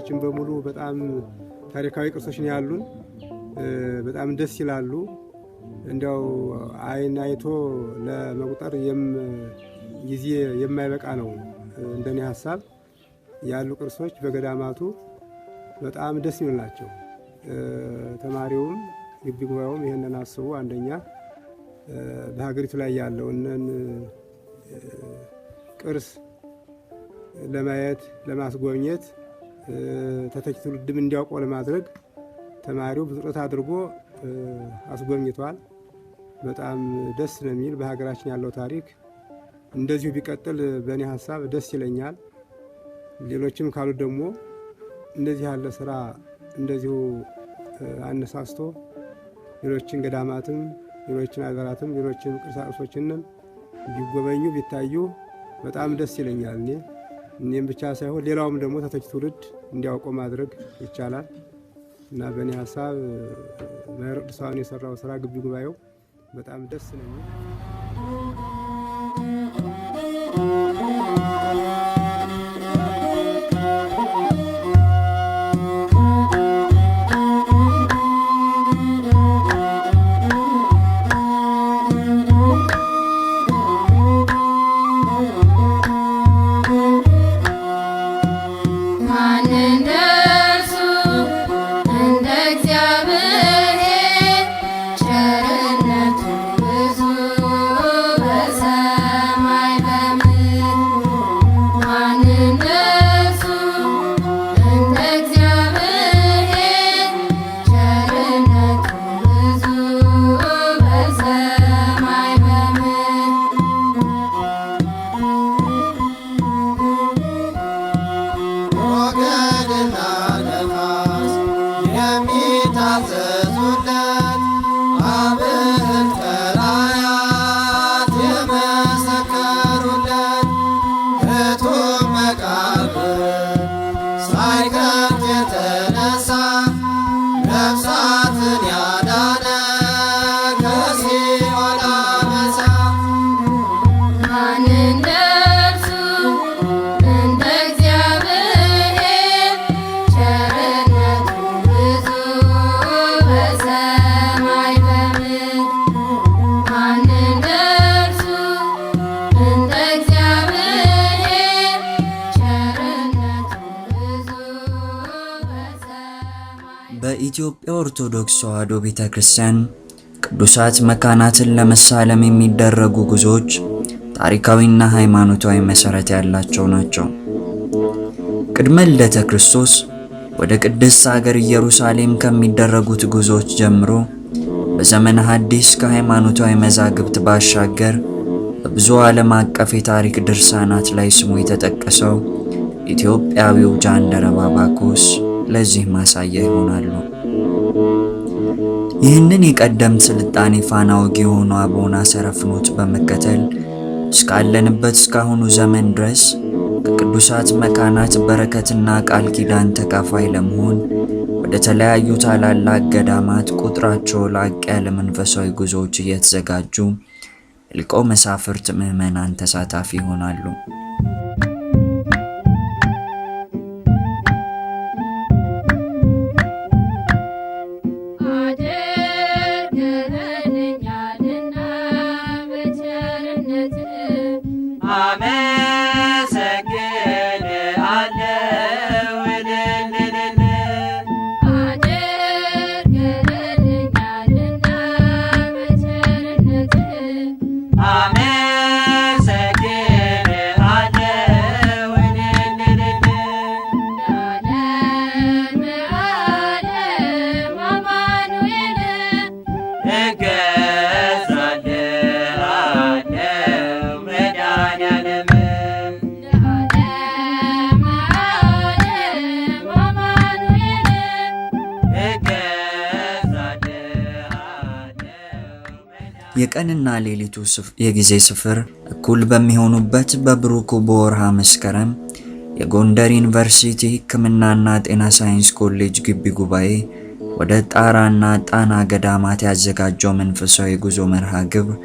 ታሪካችን በሙሉ በጣም ታሪካዊ ቅርሶች ነው ያሉን። በጣም ደስ ይላሉ። እንዲያው አይን አይቶ ለመቁጠር ጊዜ የማይበቃ ነው። እንደኔ ሀሳብ ያሉ ቅርሶች በገዳማቱ በጣም ደስ የሚሉ ናቸው። ተማሪውም ግቢ ጉባኤውም ይህንን አስቦ አንደኛ በሀገሪቱ ላይ ያለውን ቅርስ ለማየት፣ ለማስጎብኘት፣ ተተኪ ትውልድም እንዲያውቀው ለማድረግ ተማሪው ብዙ ጥረት አድርጎ አስጎብኝቷል። በጣም ደስ ነው የሚል። በሀገራችን ያለው ታሪክ እንደዚሁ ቢቀጥል በእኔ ሀሳብ ደስ ይለኛል። ሌሎችም ካሉ ደግሞ እንደዚህ ያለ ስራ እንደዚሁ አነሳስቶ ሌሎችን ገዳማትም፣ ሌሎችን አድባራትም፣ ሌሎችን ቅርሳቅርሶችንም ቢጎበኙ ቢታዩ በጣም ደስ ይለኛል። እኔም ብቻ ሳይሆን ሌላውም ደግሞ ተተኪ ትውልድ እንዲያውቀው ማድረግ ይቻላል እና በእኔ ሀሳብ ማኅበረ ቅዱሳን የሰራው ስራ ግቢ ጉባኤው በጣም ደስ ነው የሚል። ማን እንደ እርሱ፣ እንደ እግዚአብሔር፣ ቸርነቱ ብዙ በሰማይ በምድር። ማን እንደ እርሱ፣ እንደ እግዚአብሔር፣ ቸርነቱ ብዙ በሰማይ በምድር። ሞገድና ነፋስ የሚታዘዙለት፣ አብህልተ ቀላያት የመሰከሩለት፣ ርቱዕ መቃብር ሳይከፍት የተነሳ፣ ነፍሳትን ያዳነ ከሲኦል አበሳ። ማን እንደ እርሱ፣ እንደ እግዚአብሔር፣ ቸርነቱ ብዙ በሰማይ በምድር። ማን እንደ እርሱ፣ እንደ እግዚአብሔር፣ ቸርነቱ ብዙ በሰማይ በኢትዮጵያ ኦርቶዶክስ ተዋሕዶ ቤተ ክርስቲያን ቅዱሳት መካናትን ለመሳለም የሚደረጉ ጉዞዎች ታሪካዊና ሃይማኖታዊ መሠረት ያላቸው ናቸው። ቅድመ ልደተ ክርስቶስ ወደ ቅድስት አገር ኢየሩሳሌም ከሚደረጉት ጉዞዎች ጀምሮ በዘመነ ሐዲስ ከሃይማኖታዊ መዛግብት ባሻገር በብዙ ዓለም አቀፍ የታሪክ ድርሳናት ላይ ስሙ የተጠቀሰው ኢትዮጵያዊው ጃንደረባ ባኮስ ለዚህ ማሳያ ይሆናሉ። ይህንን የቀደምት ስልጣኔ ፋና ወጊ የሆኑ አበውን አሰረ ፍኖት በመከተል እስካለንበት እስካሁኑ ዘመን ድረስ ከቅዱሳት መካናት በረከትና ቃል ኪዳን ተካፋይ ለመሆን ወደ ተለያዩ ታላላቅ ገዳማት ቁጥራቸው ላቅ ያለ መንፈሳዊ ጉዞዎች እየተዘጋጁ እልቆ መሳፍርት ምዕመናን ተሳታፊ ይሆናሉ። አድርገህልኛልና በቸርነትህ። አመሰግንሃለሁ እልል እልል። አድርገህልኛልና በቸርነትህ። አመሰግንሃለሁ እልል እልል። ለዓለመ ዓለም አማኑኤል። እገዛልሃለሁ መድኃኒዓለም። ለዓለመ ዓለም አማኑኤል። እገዛልሃለሁ። የቀንና ሌሊቱ የጊዜ ስፍር እኩል በሚሆኑበት በብሩኩ በወርሃ መስከረም የጎንደር ዩኒቨርሲቲ ሕክምናና ጤና ሳይንስ ኮሌጅ ግቢ ጉባኤ ወደ ጣራና ጣና ገዳማት ያዘጋጀው መንፈሳዊ ጉዞ መርሃ ግብር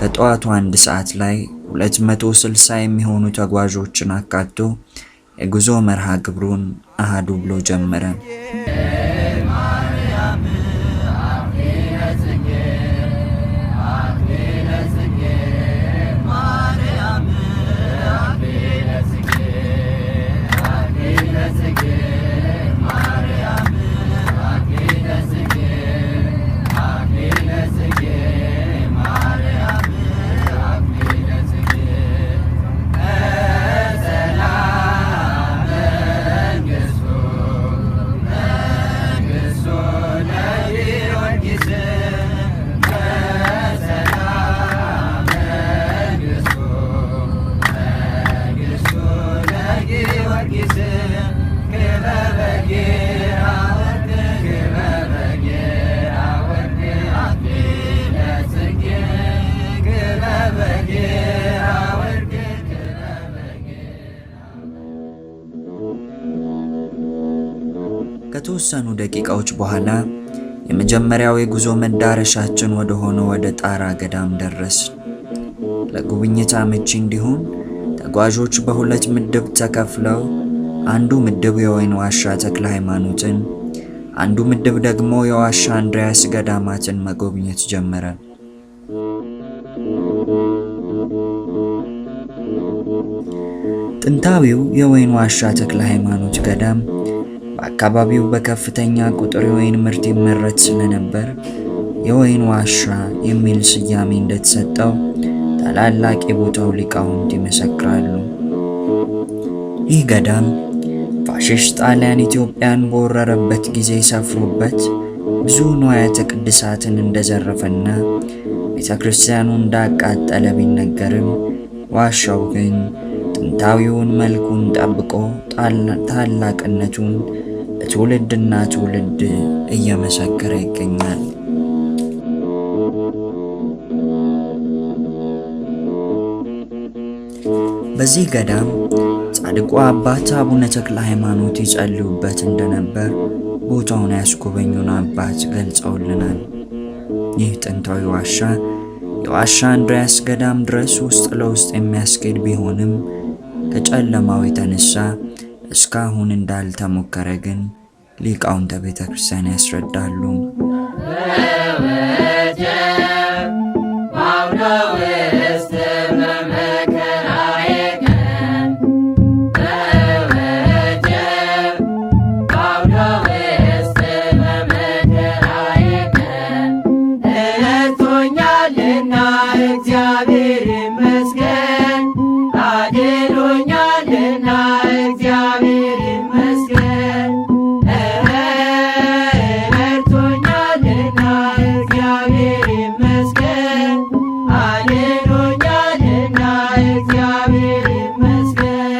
ከጠዋቱ 1 ሰዓት ላይ 260 የሚሆኑ ተጓዦችን አካቶ የጉዞ መርሃ ግብሩን አሃዱ ብሎ ጀመረ። ከተወሰኑ ደቂቃዎች በኋላ የመጀመሪያው የጉዞ መዳረሻችን ወደ ሆነው ወደ ጣራ ገዳም ደረስ። ለጉብኝት አመቺ እንዲሆን ተጓዦች በሁለት ምድብ ተከፍለው አንዱ ምድብ የወይን ዋሻ ተክለ ሃይማኖትን፣ አንዱ ምድብ ደግሞ የዋሻ አንድሪያስ ገዳማትን መጎብኘት ጀመረ። ጥንታዊው የወይን ዋሻ ተክለ ሃይማኖት ገዳም በአካባቢው በከፍተኛ ቁጥር የወይን ምርት ይመረት ስለነበር የወይን ዋሻ የሚል ስያሜ እንደተሰጠው ታላላቅ የቦታው ሊቃውንት ይመሰክራሉ። ይህ ገዳም ፋሽስት ጣሊያን ኢትዮጵያን በወረረበት ጊዜ ሰፍሮበት ብዙ ንዋያተ ቅድሳትን እንደዘረፈና ቤተ ክርስቲያኑ እንዳቃጠለ ቢነገርም ዋሻው ግን ጥንታዊውን መልኩን ጠብቆ ታላቅነቱን ለትውልድና ትውልድ እየመሰከረ ይገኛል። በዚህ ገዳም ጻድቁ አባት አቡነ ተክለ ሃይማኖት ይጸልዩበት እንደነበር ቦታውን ያስጎበኙን አባት ገልጸውልናል። ይህ ጥንታዊ ዋሻ የዋሻ አንድሪያስ ገዳም ድረስ ውስጥ ለውስጥ የሚያስኬድ ቢሆንም ከጨለማው የተነሳ እስካሁን እንዳልተሞከረ ግን ሊቃውንተ ቤተ ክርስቲያን ያስረዳሉ። ረድቶኛልና እግዚአብሔር ይመስገን፣ አድኖኛልና እግዚአብሔር ይመስገን። ረድቶኛልና እግዚአብሔር ይመስገን፣ አድኖኛልና እግዚአብሔር ይመስገን።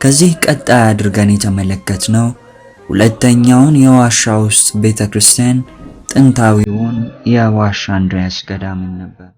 ከዚህ ቀጣይ አድርገን የተመለከትነው ሁለተኛውን የዋሻ ውስጥ ቤተ ክርስቲያን ጥንታዊውን የዋሻ አንድሪያስ ገዳምን ነበር።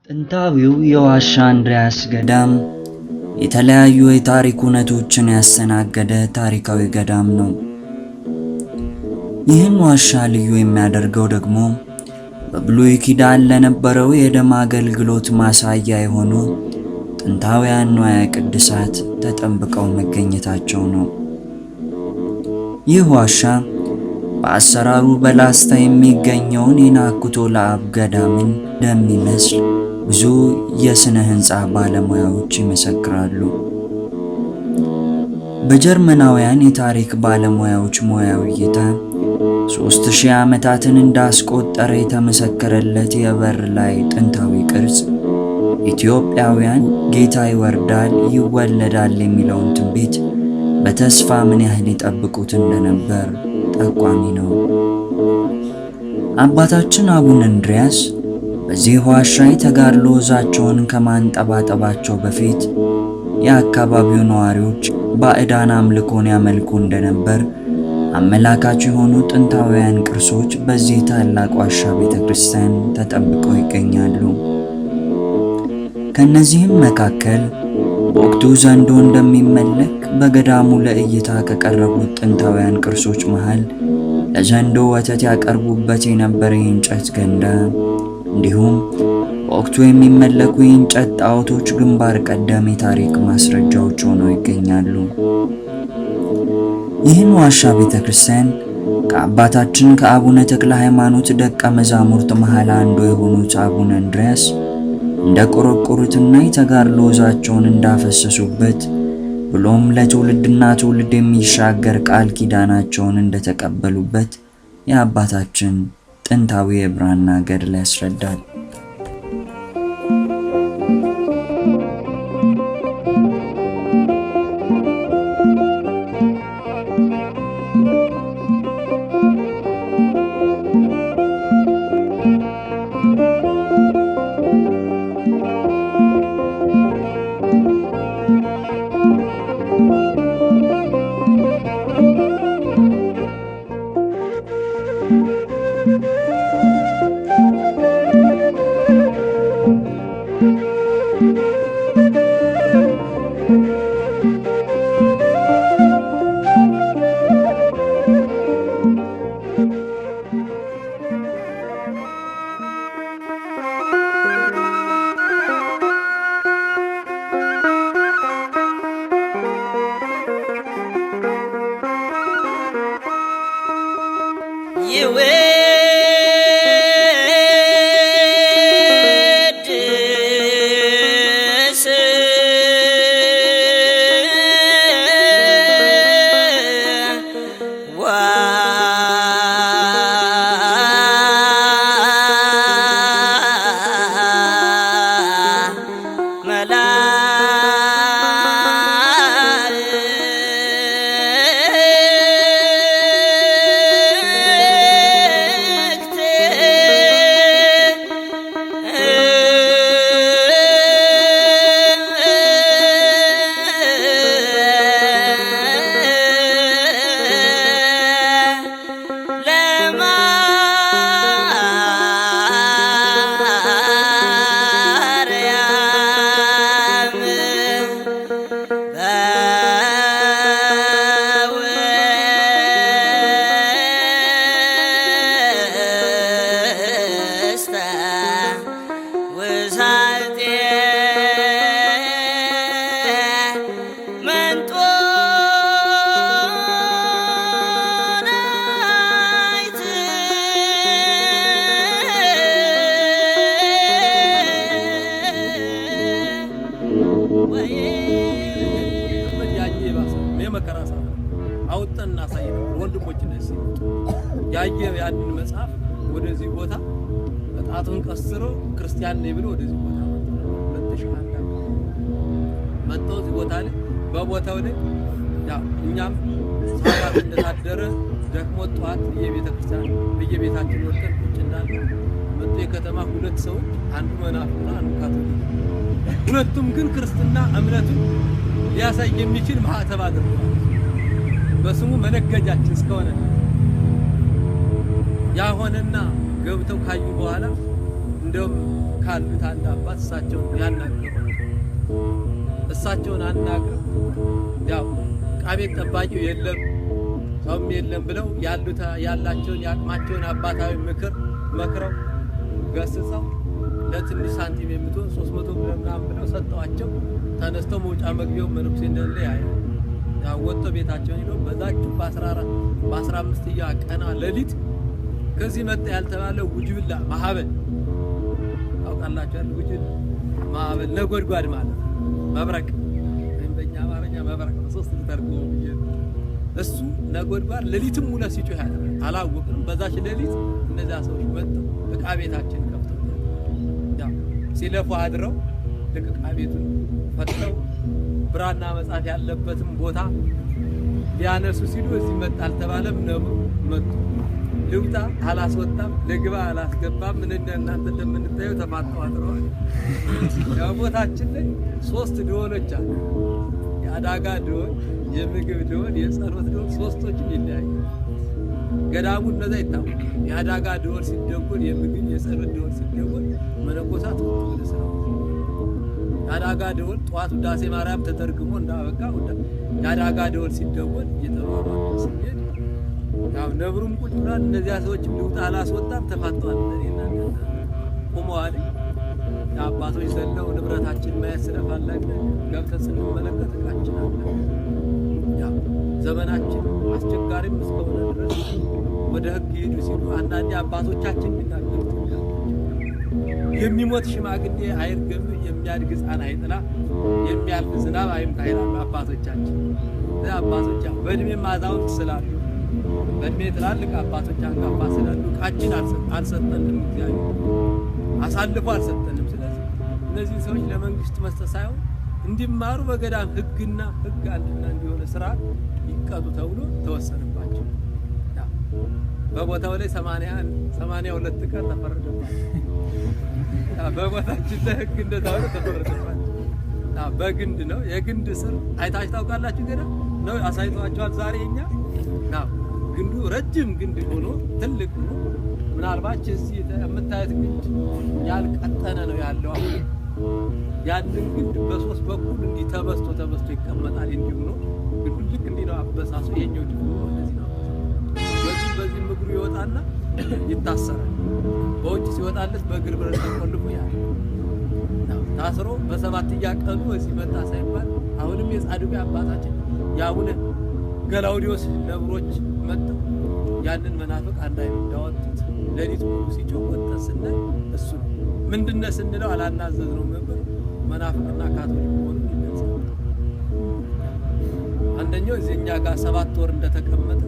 ጥንታዊው የዋሻ አንድሪያስ ገዳም የተለያዩ የታሪክ እውነቶችን ያስተናገደ ታሪካዊ ገዳም ነው። ይህን ዋሻ ልዩ የሚያደርገው ደግሞ በብሉይ ኪዳን ለነበረው የደም አገልግሎት ማሳያ የሆኑ ጥንታውያን ንዋየ ቅድሳት ተጠብቀው መገኘታቸው ነው። ይህ ዋሻ በአሰራሩ በላስታ የሚገኘውን የናኩቶ ለአብ ገዳምን እንደሚመስል ብዙ የሥነ ሕንፃ ባለሙያዎች ይመሰክራሉ። በጀርመናውያን የታሪክ ባለሙያዎች ሙያዊ እይታ 3000 ዓመታትን እንዳስቆጠረ የተመሰከረለት የበር ላይ ጥንታዊ ቅርጽ ኢትዮጵያውያን ጌታ ይወርዳል ይወለዳል የሚለውን ትንቢት በተስፋ ምን ያህል ይጠብቁት እንደነበር ጠቋሚ ነው። አባታችን አቡነ እንድርያስ በዚህ ዋሻ የተጋድሎ ወዛቸውን ከማንጠባጠባቸው በፊት የአካባቢው ነዋሪዎች ባዕዳን አምልኮን ያመልኩ እንደነበር አመላካች የሆኑ ጥንታውያን ቅርሶች በዚህ ታላቅ ዋሻ ቤተ ክርስቲያን ተጠብቀው ይገኛሉ። ከነዚህም መካከል በወቅቱ ዘንዶ እንደሚመለክ በገዳሙ ለእይታ ከቀረቡት ጥንታውያን ቅርሶች መሃል ለዘንዶ ወተት ያቀርቡበት የነበረ የእንጨት ገንዳ እንዲሁም በወቅቱ የሚመለኩ የእንጨት ጣዖቶች ግንባር ቀደም የታሪክ ማስረጃዎች ሆነው ይገኛሉ። ይህን ዋሻ ቤተ ክርስቲያን ከአባታችን ከአቡነ ተክለ ሃይማኖት ደቀ መዛሙርት መሃል አንዱ የሆኑት አቡነ እንድርያስ እንደ ቆረቆሩትና የተጋድሎ ወዛቸውን እንዳፈሰሱበት ብሎም ለትውልድና ትውልድ የሚሻገር ቃል ኪዳናቸውን እንደተቀበሉበት የአባታችን ጥንታዊ የብራና ገድል ያስረዳል። ይወድስ መላእክት ለማርያም በውስተ ውሳጤ መንጦላዕት ያየ የባሰ የመከራ ሰዓት ነው። አውጥተን እናሳይ ነበር። ወንድሞች እንደዚህ ሲመጡ ያየ ያንን መጽሐፍ ወደዚህ ቦታ ጣቱን ቀስሮ ክርስቲያን ነኝ ብሎ ወደዚህ ቦታ መጥተው ነበር። 2001 አካባቢ መጥተው እዚህ ቦታ ላይ በቦታው ላይ ያው እኛም ሰዓታት እንደታደረ ደክሞ ጠዋት በየቤተ ክርስቲያን በየቤታችን ወጥተን ቁጭ እንዳለ መጥቶ የከተማ ሁለት ሰዎች አንዱ መናፍቅና አንዱ ካቶሊክ፣ ሁለቱም ግን ክርስትና እምነቱን ሊያሳይ የሚችል ማዕተብ አድርገዋል። በስሙ መነገጃችን እስከሆነ ያ ሆነና ገብተው ካዩ በኋላ እንደውም ካሉት አንድ አባት እሳቸውን ያናገሯቸው እሳቸውን አናግረው ያው ዕቃ ቤት ጠባቂው የለም ሰውም የለም ብለው ያሉት ያላቸውን የአቅማቸውን አባታዊ ምክር መክረው ገስጸው ለትንሽ ሳንቲም የምትሆን 300 ብር ምናምን ብለው ሰጠዋቸው። ተነስተው መውጫ መግቢያው መነኩሴ እንደሌለ ያያል። ያው ወጥተው ቤታቸውን ሄደው በዛችሁ በ14 በ15ኛ ቀና ሌሊት ከዚህ መጣ ያልተባለ ውጅብላ ማዕበል ታውቃላችሁ አይደል? ውጅብል ማዕበል ነጎድጓድ ማለት ነው። መብረቅ ወይም በእኛ አማርኛ መብረቅ ነው። ሶስት ልተርጉመው ብዬ ነው። እሱ ነጎድጓድ ሌሊትም ሙሉ ሲጮህ ያድራል። አላወቅንም። በዛች ሌሊት እነዚያ ሰዎች መጥተው ዕቃ ቤታችን ከፍተው ያው ሲለፉ አድረው ልክ ዕቃ ቤቱን ፈተው ብራና መጻፍ ያለበትም ቦታ ሊያነሱ ሲሉ እዚህ መጣ አልተባለም። ነብሩ መጡ። ልውጣ አላስወጣም፣ ልግባ አላስገባም። ምን እንደ እናንተ እንደምንታየው ተፋጠው አድረዋል። ያው ቦታችን ላይ ሶስት ድሆኖች አሉ። የአዳጋ ድሆን፣ የምግብ ድሆን፣ የጸሎት ድሆን፣ ሶስቶችም ይለያያል። ገዳሙ እነዛ ይታወቃል። የአዳጋ ድሆን ሲደወል፣ የምግብ የጸሎት ድሆን ሲደወል መነኮሳት ወጡ ወደ ስራው። የአዳጋ ደወል ጠዋት ውዳሴ ማርያም ተተርግሞ እንዳበቃ የአዳጋ ደወል ሲደወል እየተሯሯጠ ሲሄድ ያው ነብሩም ቁጭ ብሏል። እነዚያ ሰዎችም ልውጣ አላስወጣም ተፋጠዋል። እኔና እናንተ ቆመዋል። የአባቶች ዘለው ንብረታችን ማየት ስለፈለግን ገብተን ስንመለከት እቃችን አለ። ያው ዘመናችን አስቸጋሪም እስከሆነ ድረስ ወደ ሕግ ይሄዱ ሲሉ አንዳንዴ አባቶቻችን የሚናገሩት የሚሞት ሽማግሌ አይርገም፣ የሚያድግ ሕፃን አይጥላ፣ የሚያልፍ ዝናብ አይምታ ይላሉ አባቶቻችን። እነዚያ አባቶች ያው በእድሜም አዛውንት ስላሉ በእድሜ ትላልቅ አባቶች አንጋፋ ስላሉ እቃችን አልሰጠንም፣ እግዚአብሔር አሳልፎ አልሰጠንም። ስለዚህ እነዚህን ሰዎች ለመንግስት መስጠት ሳይሆን እንዲማሩ በገዳም ሕግና ሕግ አንድና እንዲሆነ ስርዓት ይቀጡ ተብሎ ተወሰነባቸው። ያ በቦታው ላይ 81 82 ቀን ተፈረደባቸው። ያ በቦታችን ላይ ሕግ እንደታወቀ ተፈረደባቸው። ያ በግንድ ነው። የግንድ ስር አይታችሁ ታውቃላችሁ? ገና ነው አሳይቷቸዋል። ዛሬ እኛ ያ ግንዱ ረጅም ግንድ ሆኖ ትልቅ ሆኖ ምናልባት እዚህ የምታዩት ግንድ ያልቀጠነ ነው ያለው። አሁን ያንን ግንድ በሶስት በኩል እንዲህ ተበስቶ ተበስቶ ይቀመጣል። እንዲሁ ነው ግንዱ ልክ እንዲህ ነው አበሳሱ። ይሄኛው ድፎ እንደዚህ ነው አበሳሱ። በዚህ በዚህም እግሩ ይወጣና ይታሰራል። በውጭ ሲወጣለት በእግር ብረት ተቆልፎ ያለ ታስሮ በሰባተኛ ቀኑ እዚህ መጣ ሳይባል አሁንም የጻድቁ አባታችን የአቡነ ገላውዲዮስ ነብሮች መጥተው ያንን መናፍቅ አንድ አይኑ እንዳወጡት ሌሊት ሙሉ ሲጮህ ወጥተን ስናይ እሱ ነው። ምንድነው ስንለው አላናዘዝ ነው ነበር መናፍቅና ካቶሊክ መሆኑን ይገልጻል። አንደኛው እዚህ እኛ ጋር 7 ወር እንደተቀመጠ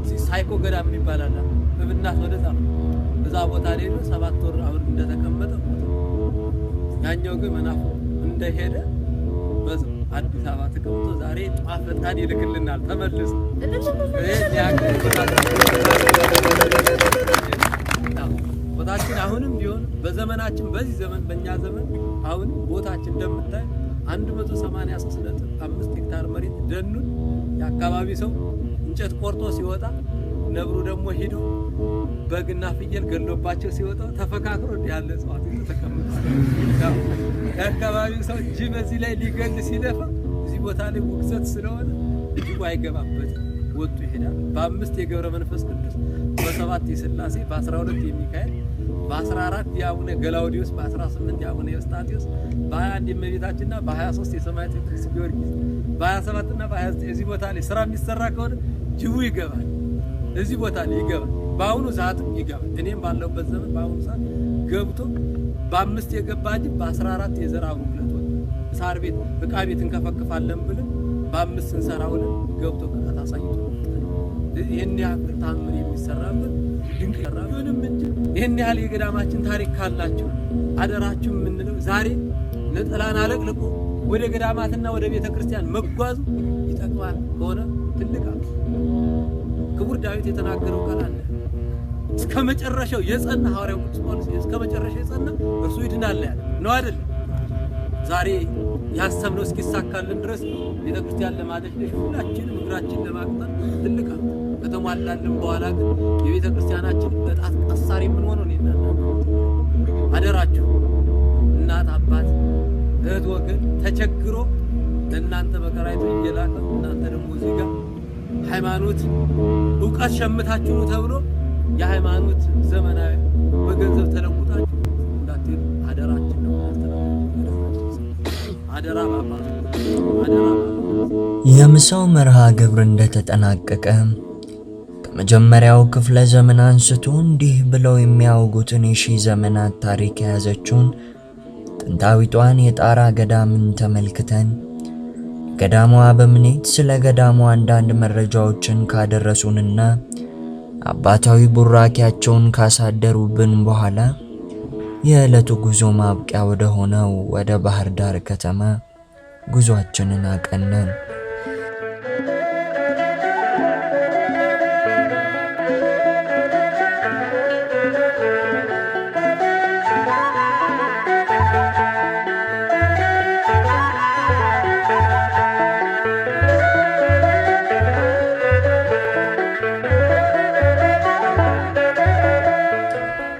እዚህ ሳይኮ ገዳም የሚባል አለ። እብናት ወደዛ ነው። እዛ ቦታ ላይ ሄዶ 7 ወር አሁን እንደተቀመጠ ሞተ። ያኛው ግን መናፍቅ እንደሄደ በዛው አዲስ አበባ ተቀምጦ ዛሬ ጧፍ ዕጣን ይልክልናል ተመልሶ። ይሄን ያክል ቦታችን አሁንም ቢሆን በዘመናችን በዚህ ዘመን በእኛ ዘመን አሁን ቦታችን እንደምታይ 183.5 ሄክታር መሬት ደኑን የአካባቢ ሰው እንጨት ቆርጦ ሲወጣ ነብሩ ደግሞ ሂዶ በግና ፍየል ገሎባቸው ሲወጣ ተፈካክሮ እንዲህ ያለ እጽዋት ይዞ ተቀምጧል። ያው የአካባቢው ሰው ጅብ እዚህ ላይ ሊገል ሲለፋ እዚህ ቦታ ላይ ውግዘት ስለሆነ ጅቡ አይገባበትም። ወጡ ይሄዳል። በአምስት የገብረ መንፈስ ቅዱስ፣ በሰባት የስላሴ፣ በ12 የሚካኤል፣ በ14 የአቡነ ገላውዲዮስ፣ በ18 የአቡነ ኤዎስጣቴዎስ፣ በ21 የእመቤታችንና በ23 የሰማዕቱ ቅዱስ ጊዮርጊስ፣ በ27 እና በ29 እዚህ ቦታ ላይ ስራ የሚሰራ ከሆነ ጅቡ ይገባል። እዚህ ቦታ ላይ ይገባል። በአሁኑ ሰዓትም ይገባል። እኔም ባለሁበት ዘመን በአሁኑ ሰዓት ገብቶ በአምስት የገባ ጅብ በ14 የዘር አብሮ ወጣ። ሳር ቤት እቃ ቤት እንከፈክፋለን ብለን በአምስት ስንሰራ ውለን ገብቶ ቅጣት አሳይቶ ይህን ያክል ታምር የሚሰራበት ድንቅ ምንም እንጂ ይህን ያህል የገዳማችን ታሪክ ካላችሁ አደራችሁ የምንለው ዛሬ ነጠላን አለቅልቆ ወደ ገዳማትና ወደ ቤተ ክርስቲያን መጓዙ ይጠቅማል ከሆነ ትልቅ አለ። ክቡር ዳዊት የተናገረው ቃል አለ። እስከ መጨረሻው የጸና ሐዋርያው ቅዱስ ጳውሎስ እስከ መጨረሻው የጸና እርሱ ይድናል ያለ ነው አይደል? ዛሬ ያሰብነው እስኪሳካልን ድረስ ቤተ ክርስቲያን ለማደሽደሽ ሁላችንም እግራችን ለማቅጠን ትልቅ ሀብት ከተሟላልን በኋላ ግን የቤተ ክርስቲያናችን በጣት ቀሳሪ የምንሆነው እኔና እናንተ። አደራችሁ እናት አባት፣ እህት፣ ወገን ተቸግሮ ለእናንተ መከራይቶ እየላከ እናንተ ደግሞ እዚህ ጋር ሃይማኖት እውቀት ሸምታችሁ ነው ተብሎ የሃይማኖት ዘመናዊ በገንዘብ ተለውጣችሁ እንዳትሄዱ አደራችን ነው። አደራ በአባቶች አደራ በአባቶች። የምሳው መርሃ ግብር እንደተጠናቀቀ ከመጀመሪያው ክፍለ ዘመን አንስቶ እንዲህ ብለው የሚያወጉትን የሺህ ዘመናት ታሪክ የያዘችውን ጥንታዊቷን የጣራ ገዳምን ተመልክተን ገዳሟ አበምኔት ስለ ገዳሟ አንዳንድ መረጃዎችን ካደረሱንና አባታዊ ቡራኪያቸውን ካሳደሩብን በኋላ የዕለቱ ጉዞ ማብቂያ ወደ ሆነው ወደ ባህር ዳር ከተማ ጉዞአችንን አቀናን።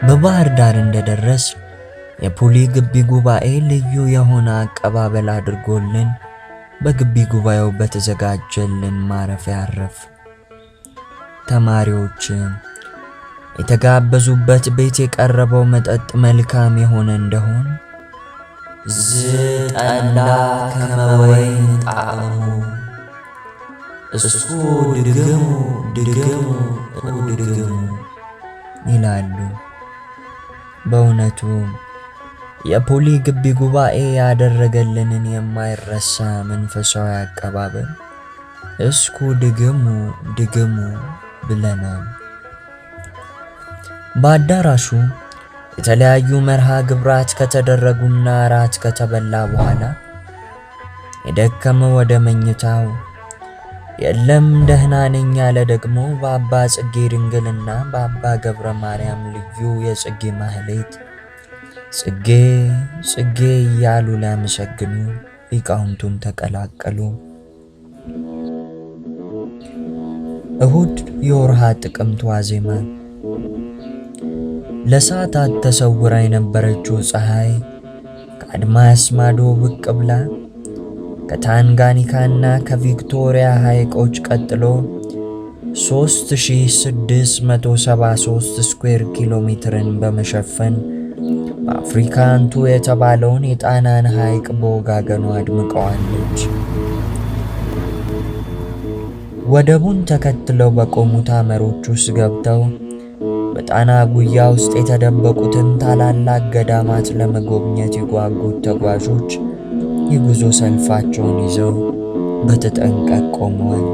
በባህር ዳር እንደደረስ የፖሊ ግቢ ጉባኤ ልዩ የሆነ አቀባበል አድርጎልን በግቢ ጉባኤው በተዘጋጀልን ማረፊያ አረፍ። ተማሪዎች የተጋበዙበት ቤት የቀረበው መጠጥ መልካም የሆነ እንደሆን ዝጠላ ከመወይን ጣዕሙ እስኩ ድግሙ ድግሙ ድግሙ ይላሉ። በእውነቱ የፖሊ ግቢ ጉባኤ ያደረገልንን የማይረሳ መንፈሳዊ አቀባበል እስኩ ድግሙ ድግሙ ብለናል። በአዳራሹ የተለያዩ መርሃ ግብራት ከተደረጉና እራት ከተበላ በኋላ የደከመ ወደ መኝታው፣ የለም ደህና ነኝ ያለ ደግሞ በአባ ጽጌ ድንግልና በአባ ገብረ ማርያም ልዩ የጽጌ ማህሌት ጽጌ ጽጌ እያሉ ሊያመሰግኑ ሊቃውንቱን ተቀላቀሉ። እሁድ የወርሃ ጥቅምት ዋዜማ ለሰዓታት ተሰውራ የነበረችው ፀሐይ ከአድማስ ማዶ ብቅ ብላ ከታንጋኒካና ከቪክቶሪያ ሐይቆች ቀጥሎ 3673 ስኩዌር ኪሎ ሜትርን በመሸፈን በአፍሪካ አንቱ የተባለውን የጣናን ሐይቅ በወጋገኗ አድምቀዋለች። ወደቡን ተከትለው በቆሙት አመሮች ውስጥ ገብተው በጣና ጉያ ውስጥ የተደበቁትን ታላላቅ ገዳማት ለመጎብኘት የጓጉት ተጓዦች የጉዞ ሰልፋቸውን ይዘው በተጠንቀቅ ቆመዋል።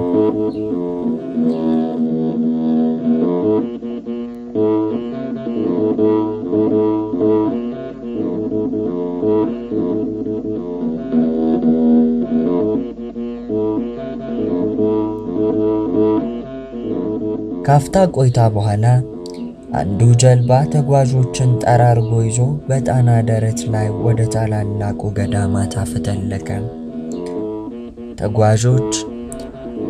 ካፍታ ቆይታ በኋላ አንዱ ጀልባ ተጓዦችን ጠራርጎ ይዞ በጣና ደረት ላይ ወደ ታላላቁ ገዳማት አፈተለከ። ተጓዦች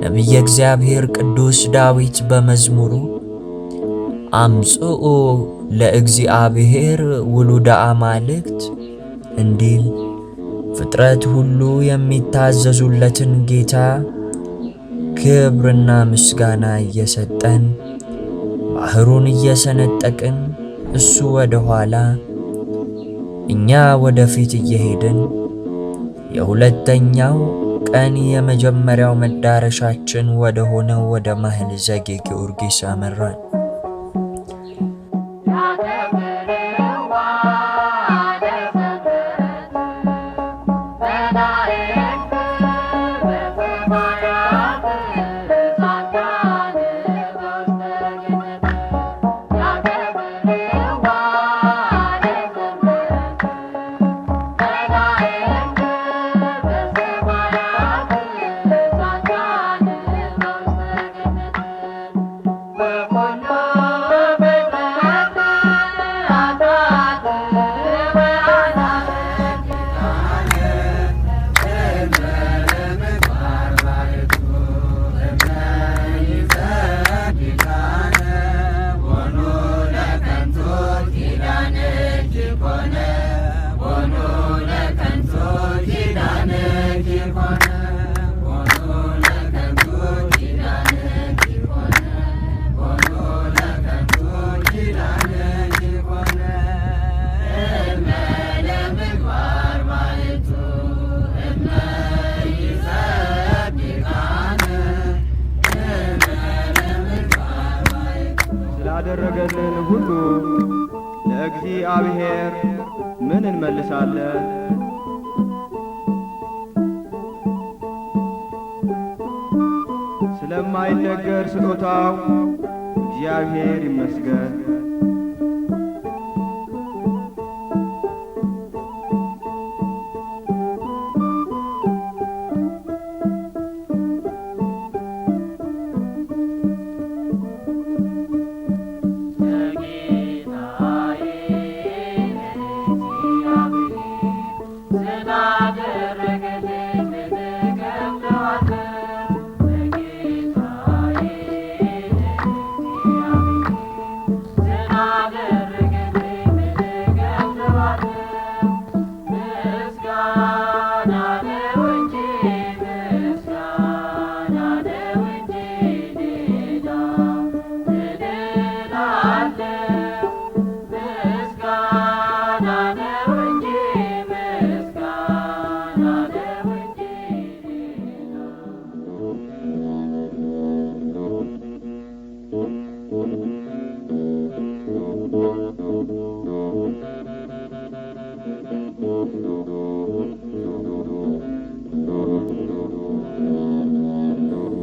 ነቢየ እግዚአብሔር ቅዱስ ዳዊት በመዝሙሩ አምጽኡ ለእግዚአብሔር ውሉደ አማልክት እንዲል ፍጥረት ሁሉ የሚታዘዙለትን ጌታ ክብርና ምስጋና እየሰጠን ባህሩን እየሰነጠቅን እሱ ወደ ኋላ እኛ ወደፊት እየሄድን የሁለተኛው ቀን የመጀመሪያው መዳረሻችን ወደ ሆነው ወደ ማህል ዘጌ ጊዮርጊስ አመራን። Bye. ስላደረገልን ሁሉ ለእግዚአብሔር ምን እንመልሳለን? ስለማይነገር ስጦታው እግዚአብሔር ይመስገን።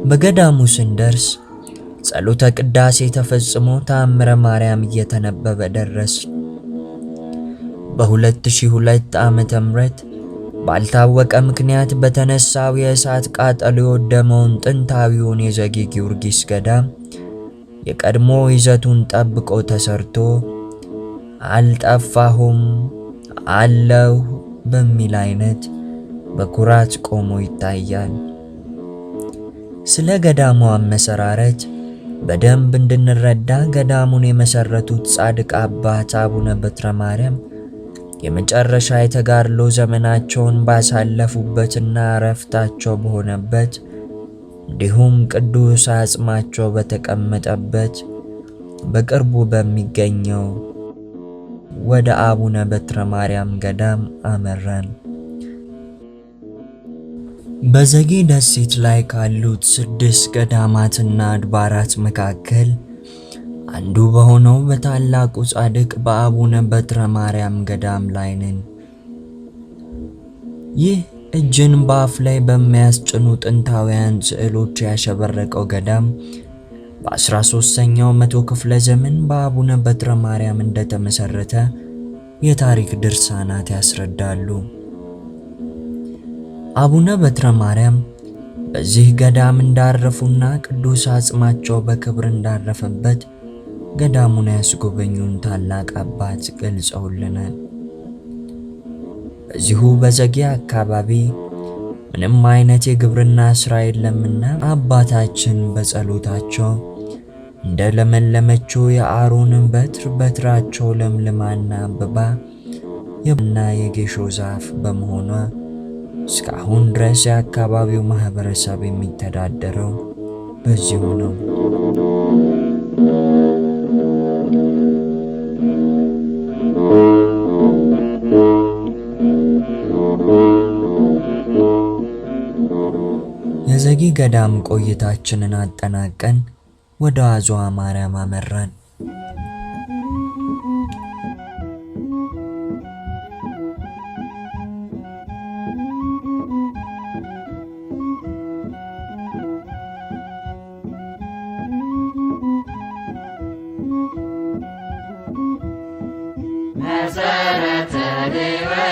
በገዳሙ ስንደርስ ጸሎተ ቅዳሴ ተፈጽሞ ተአምረ ማርያም እየተነበበ ደረስ። በ2002 ዓመተ ምህረት ባልታወቀ ምክንያት በተነሳው የእሳት ቃጠሎ የወደመውን ጥንታዊውን የዘጌ ጊዮርጊስ ገዳም የቀድሞ ይዘቱን ጠብቆ ተሰርቶ አልጠፋሁም አለሁ በሚል አይነት በኩራት ቆሞ ይታያል። ስለ ገዳሙ አመሰራረት በደንብ እንድንረዳ ገዳሙን የመሰረቱት ጻድቅ አባት አቡነ በትረ ማርያም የመጨረሻ የተጋድሎ ዘመናቸውን ባሳለፉበትና እረፍታቸው በሆነበት እንዲሁም ቅዱስ አጽማቸው በተቀመጠበት በቅርቡ በሚገኘው ወደ አቡነ በትረ ማርያም ገዳም አመራን። በዘጌ ደሴት ላይ ካሉት 6 ገዳማትና አድባራት መካከል አንዱ በሆነው በታላቁ ጻድቅ በአቡነ በትረ ማርያም ገዳም ላይ ነን። ይህ እጅን በአፍ ላይ በሚያስጭኑ ጥንታውያን ስዕሎች ያሸበረቀው ገዳም በ13ኛው መቶ ክፍለ ዘመን በአቡነ በትረ ማርያም እንደተመሰረተ የታሪክ ድርሳናት ያስረዳሉ። አቡነ በትረ ማርያም በዚህ ገዳም እንዳረፉና ቅዱስ አጽማቸው በክብር እንዳረፈበት ገዳሙን ያስጎበኙን ታላቅ አባት ገልጸውልናል። በዚሁ በዘጌ አካባቢ ምንም አይነት የግብርና ስራ የለምና አባታችን በጸሎታቸው እንደ ለመለመችው የአሮንን በትር በትራቸው ለምልማና አብባ የቡና የጌሾ ዛፍ በመሆኗ እስካሁን ድረስ የአካባቢው ማህበረሰብ የሚተዳደረው በዚሁ ነው። የዘጌ ገዳም ቆይታችንን አጠናቀን ወደ አዝዋ ማርያም አመራን። መሰረተ ሕይወት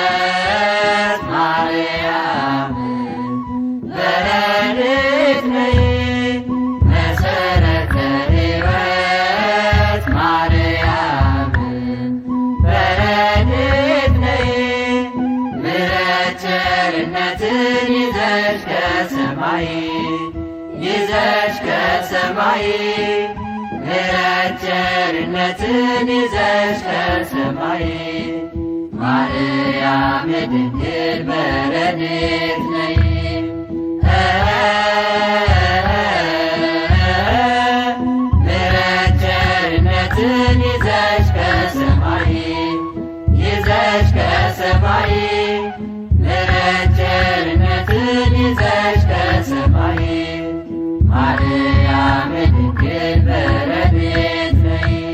ማርያም በረድኤት ነይ፣ መሰረተ ሕይወት ማርያም በረድኤት ነይ፣ ምሕረት ቸርነትን ይዘሽ ከሰማይ ይዘሽ ከሰማይ ምሕረት ቸርነትን ይዘሽ ከሰማይ ማርያም ድንግል በረድኤት ነይ። ምሕረት ቸርነትን ይዘሽ ከሰማይ ይዘሽ ከሰማይ ምሕረት ቸርነትን ይዘሽ ከሰማይ ማርያም ድንግል በረድኤት ነይ።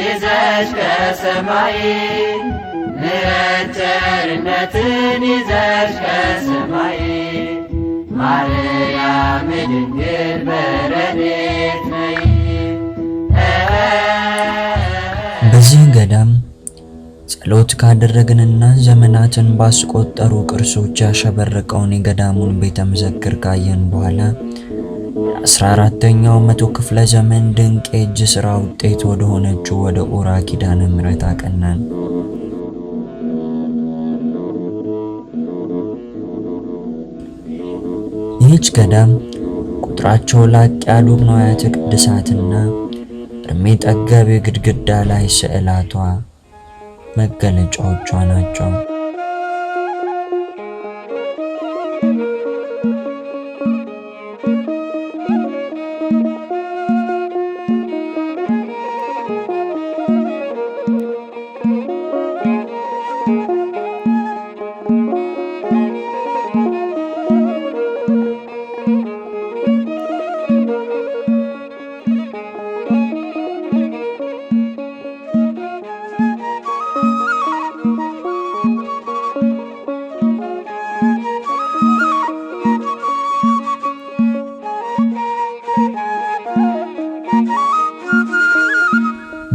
ይዘሽ ከሰማይ ምሕረት ቸርነትን ይዘሽ ከሰማይ ማርያም ድንግል በረድኤት ነይ። በዚህ ገዳም ጸሎት ካደረግንና ዘመናትን ባስቆጠሩ ቅርሶች ያሸበረቀውን የገዳሙን ቤተ መዘክር ካየን በኋላ የ14ኛው መቶ ክፍለ ዘመን ድንቅ የእጅ ሥራ ውጤት ወደ ሆነችው ወደ ኦራ ኪዳነ ምሕረት አቀናን። ይህች ገዳም ቁጥራቸው ላቅ ያሉ ንዋያተ ቅድሳትና እድሜ ጠገብ የግድግዳ ላይ ስዕላቷ መገለጫዎቿ ናቸው።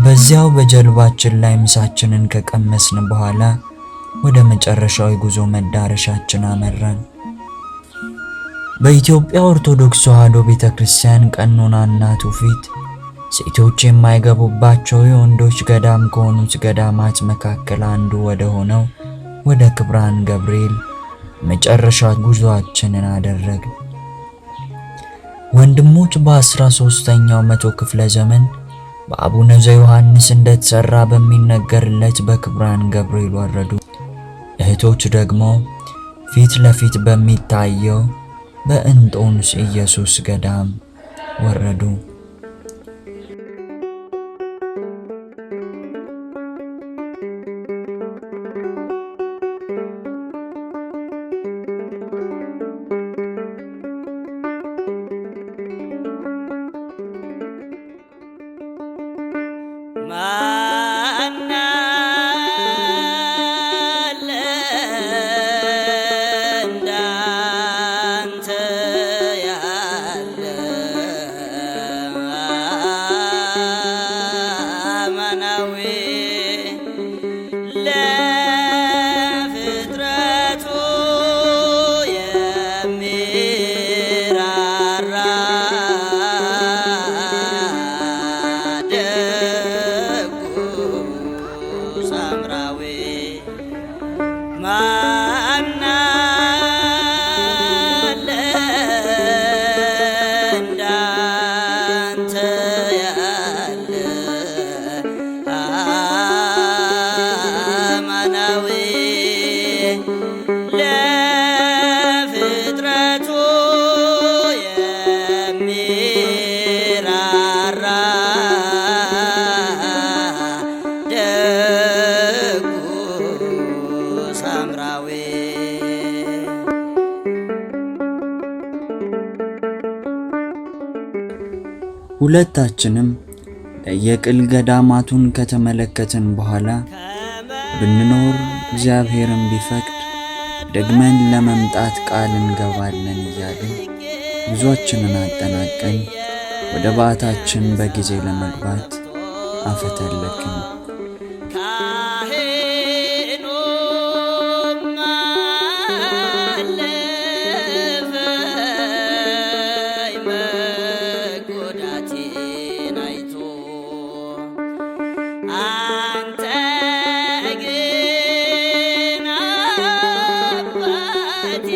በዚያው በጀልባችን ላይ ምሳችንን ከቀመስን በኋላ ወደ መጨረሻው የጉዞ መዳረሻችን አመራን። በኢትዮጵያ ኦርቶዶክስ ተዋሕዶ ቤተክርስቲያን ቀኖናና ትውፊት ሴቶች የማይገቡባቸው የወንዶች ገዳም ከሆኑት ገዳማት መካከል አንዱ ወደ ሆነው ወደ ክብራን ገብርኤል መጨረሻ ጉዞአችንን አደረግን። ወንድሞች በ13ኛው መቶ ክፍለ ዘመን በአቡነ ዘዮሐንስ እንደተሰራ በሚነገርለት በክብራን ገብርኤል ወረዱ። እህቶች ደግሞ ፊት ለፊት በሚታየው በእንጦንስ ኢየሱስ ገዳም ወረዱ። ማን አለ እንዳንተ ያለ አማናዊ ለፍጥረቱ የሚራራ ደጉ ሳምራዊ ማን አለ እንዳንተ ያለ አማናዊ ለፍጥረቱ የሚራራ ደጉ ሳምራዊ። ሁለታችንም ለየቅል ገዳማቱን ከተመለከትን በኋላ ብንኖር እግዚአብሔርን ቢፈቅድ ደግመን ለመምጣት ቃል እንገባለን እያልን ጉዟችንን አጠናቀን ወደ በዓታችን በጊዜ ለመግባት አፈተለክን። ካህኑም አለፈኝ መጎዳቴን አይቶ አንተ ግን አባቴ